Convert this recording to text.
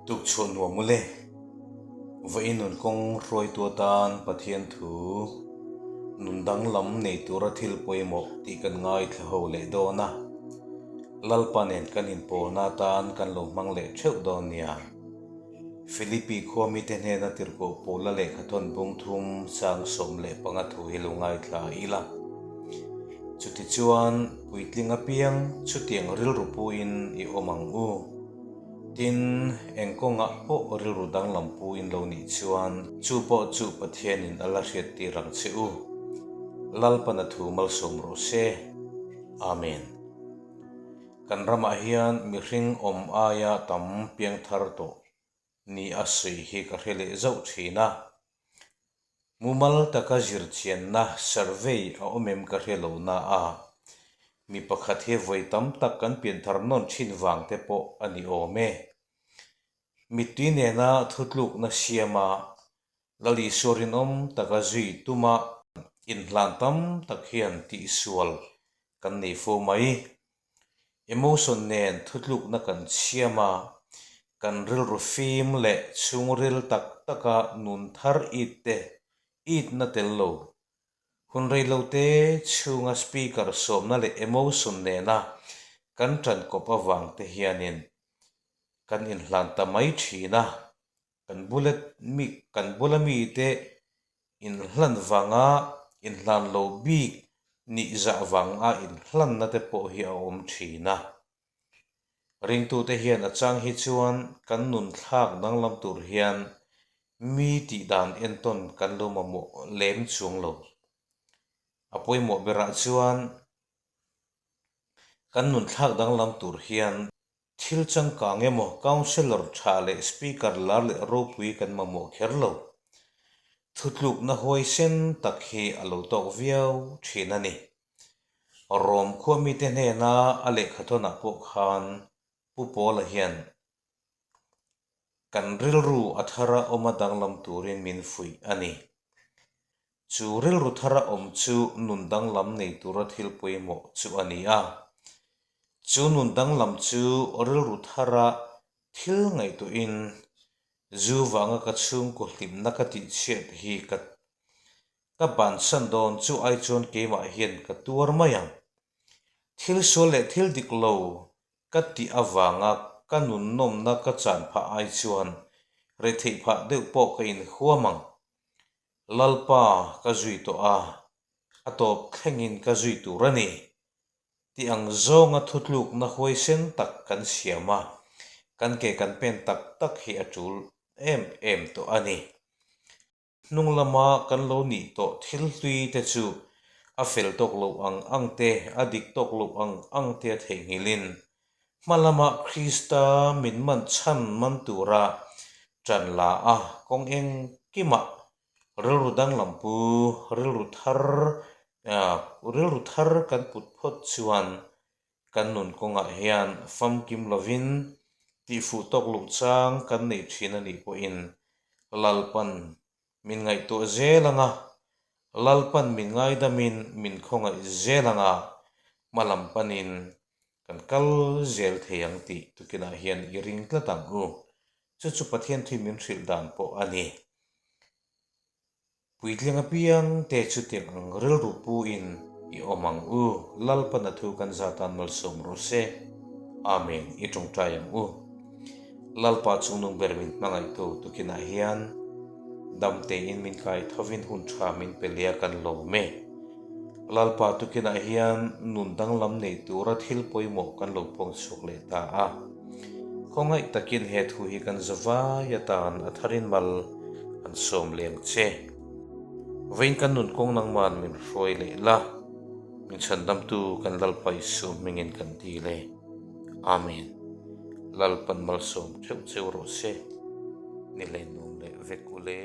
Tukchhuah nuam mawle. Vawiin nun kawng hruaitu atan Pathian thu nun danglam nei tura thil pawimawh tih kan ngaithla ho leh dawn a. Lalpa nen kan inpawlna atan kan lo hmang leh theuh dawn nia. Philippi khua mite hnena tirhkoh Paula lehkhathawn bung thum 15 thu hi lo ngaithla ila. Chutichuan, puitling apiang chutiang rilru puin i awm ang u. Tin, eng kawngah pawh rilru danglam puin lo nih chuan chu pawh chu Pathianin a la hriattir ang che u. Lalpana thu malsawm rawh se. Amen. Kan ramah hian mihring awm aia tam piangthar tawh ni a sawi hi ka hre leh zauh thin a. Mumal taka zirchianna, survey, a awm em ka hre lo na a, mi pakhat hi vawi tam tak kan pianthar nawn thin vang te pawh a ni awm e. Mittui nena thutlukna siama Lal Isua rinawm taka zui tuma inhlan tam tak hian tihsual kan nei fo mai. Emotion nen thutlukna kan siam a, kan rilru fim leh chhungril tak taka nun thar it te itna tel lo. Hun reilote chhunga speaker sawmna leh emotion nena kan ṭankawp avang te hianin kan inhlan ta mai ṭhin a. Kan bula mi kan bula mite inhlan vanga inhlan lo bik nih zah vanga inhlanna te pawh hi a awm thin a. Ringtute hian a chang hi chuan kan nun thlak danglam tur hian mi tih dan entawn kan lo mamawh lem chuang lo. A pawimawh berah chuan kan nun thlak danglam tur hian Thil changkang emaw Councillor tha leh Speaker lar leh ropui kan mamawh kher lo. Thutlukna huaisen tak hi a lo tawk viau thin a ni. Rom khua mite hnena a lehkhathawnah pawh khan Pu Paula hian kan rilru a thara awma danglam turin min fuih a ni. Chu rilru thara awm chu nun danglam nei tura thil pawimawh chu a ni a. Chu nun danglam chu rilru thara thil ngaihtuahin zu vanga ka chhungkaw hlimna ka tihchhiat hi ka ka bansan dawn chu ai chuan keimah hian ka tuar mai ang. Thil sual leh thil dik lo ka tih avanga ka nun nawmna ka chan phah ai chuan retheih phah deuh pawh ka inhuam ang. Lalpa ka zui tawh a, a tawp thlengin ka zui tur a ni. Tih ang zawnga thutlukna huaisen tak kan siam a, kan ke kan pen tak tak hi a tul em em tawh a ni. Hnung lama kan lo nih tawh thil hlui te chu a fel tawk loh ang ang te, a dik tawk loh ang ang te a theihnghilhin hma lama Krista min man chhan man tura ṭan la a, kawng engkimah rilru danglam pu, rilru thar, rilru thar kan put phawt chuan kan nun kawngah hian famkim lovin tihfuh tawk luh chang kan neih thin a nih pawhin Lalpan min ngaihtuah zel ang a, Lalpan min ngaidamin min khawngaih zel ang a, hma lam panin kan kal zel thei ang tih tukinah hian i ring tlat ang u. Chu chu Pathian thui min hrilh dan pawh a ni. Puitling apiang te chutiang ang rilru pu in i awm ang u. Lalpana thu kan zatan malsawm rawh se. Amen. I tawngtai ang u. Lalpa chungnung ber min hmangaihtu tukinah hian dam tein min kai thovin hun tha min pe leh a kan lawm e. Lalpa tukinah hian nun danglam nei tura thil pawimawh kan lo puang chhuak leh ta a. Khawngaih takin he thu hi kan zavai atan a tharin mal an sawm leh ang che. Vawiin kan nun kawng nangman min hruai leh la, min chhandamtu kan Lalpa Isua hmingin kan dil e. Amen. Lalpan malsawm theuh cheu rawh se. Ni leh nuam leh vek u le.